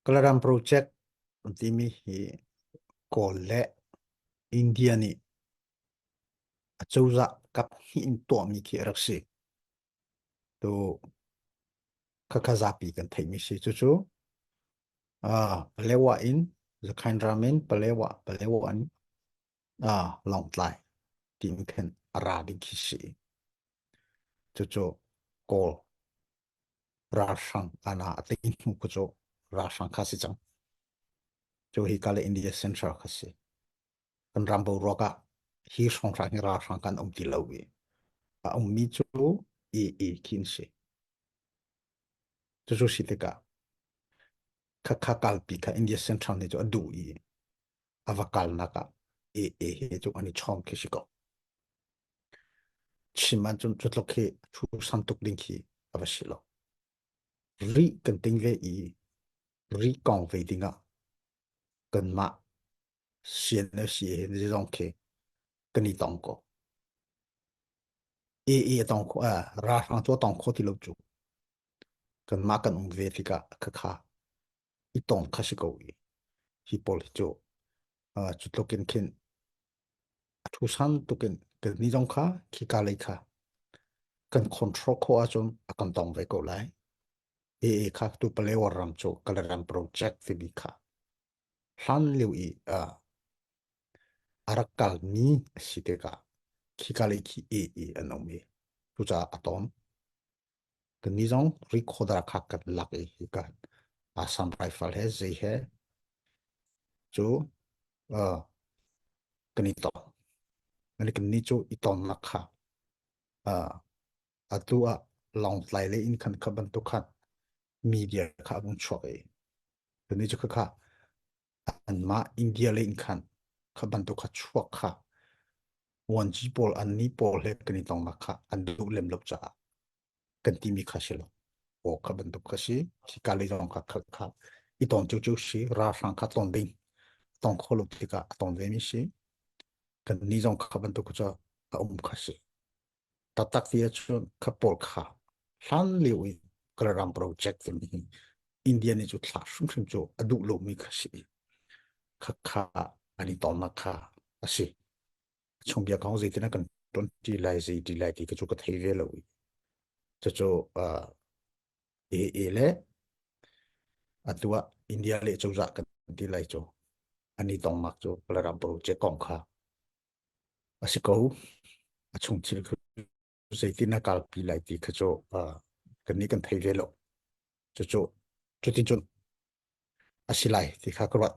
Kalaram project an timi hi Kawl le India nih acozah kap hnih in tuahmi khi a rak si. Tu khakha zapi kan theihmi si. Cucu Palewa in Zakhain ram in Palewa Palewa in Lawngtlai timi khin a ra ding khi si. Cucu Kawl ralhrang ana a tei hnu khu cu ralhrang kha si cang. Cu hi ka le India Central kha si. Kan ram boruak ah hi hrawnghrang hi ralhrang kan um ti lo i a ummi cu AA khin si. Cucu si tikah khakha kalpi kha India Central nih cu a duh i a va kalnak ah AA he cu an i chawm khi si ko. Chim ahcun cu tluk hi thu sam tuk ding khi a va si lo. Ri kan ting ve i ri kong ve dingah kanmah CNLC he zong khi kan i tong ko. AA a tong kho ralhrang cu a tong kho ti lo cu. Kanmah kan um ve tikah khakha i tong kha si ko i hi pawl hi cu cu tluk in khin a thusan tukin kan zong kha khika lei kha kan control khawh ahcun a kan tong ve ko lai. AA kha tu Palewa ram cu Kalaram project timi kha hlan lio i a rak kalmi a si tikah khika lei khi AA an um i cucaah a ton. Kannih zong recorder kha kan lak i hika Assam Rifle he zei he cu kan i tong. Kannih cu i tonnak kha atu ah Lawngtlai lei in khan kha bantuk khan media kha a vung chuak i kannih cu khakha anmah India lei in khan kha bantuk kha chuak kha 1G pawl anni pawl he kan i tongnak kha an duh lem lo caah kan timi kha si lo. Aw kha bantuk kha si hika lei zong kha kha kha i ton cu cu si ralhrang kha ton ding tong kho lo tikah a ton ve mi si kan ni zong kha bantuk cu a um kha si taktak ti ahcun kha pawl kha hlan lio i Kalaram project timi hi India nih cu thlah hrimhrim cu a duh lomi kha si kha kha an i tonnak kha a si. Chung bia kong zeitin kan ton ti lai zei ti lai ti ka cu ka thei ve lo i cucu AA le atu ah India le cozah kan ti lai cu an i tongnak cu Kalaram project kong kha a si ko. A chung thil kha zeitin a kalpi lai ti kha cu kannih kan thei ve lo. Cucu cutin cun a si lai ti kha ka ruat.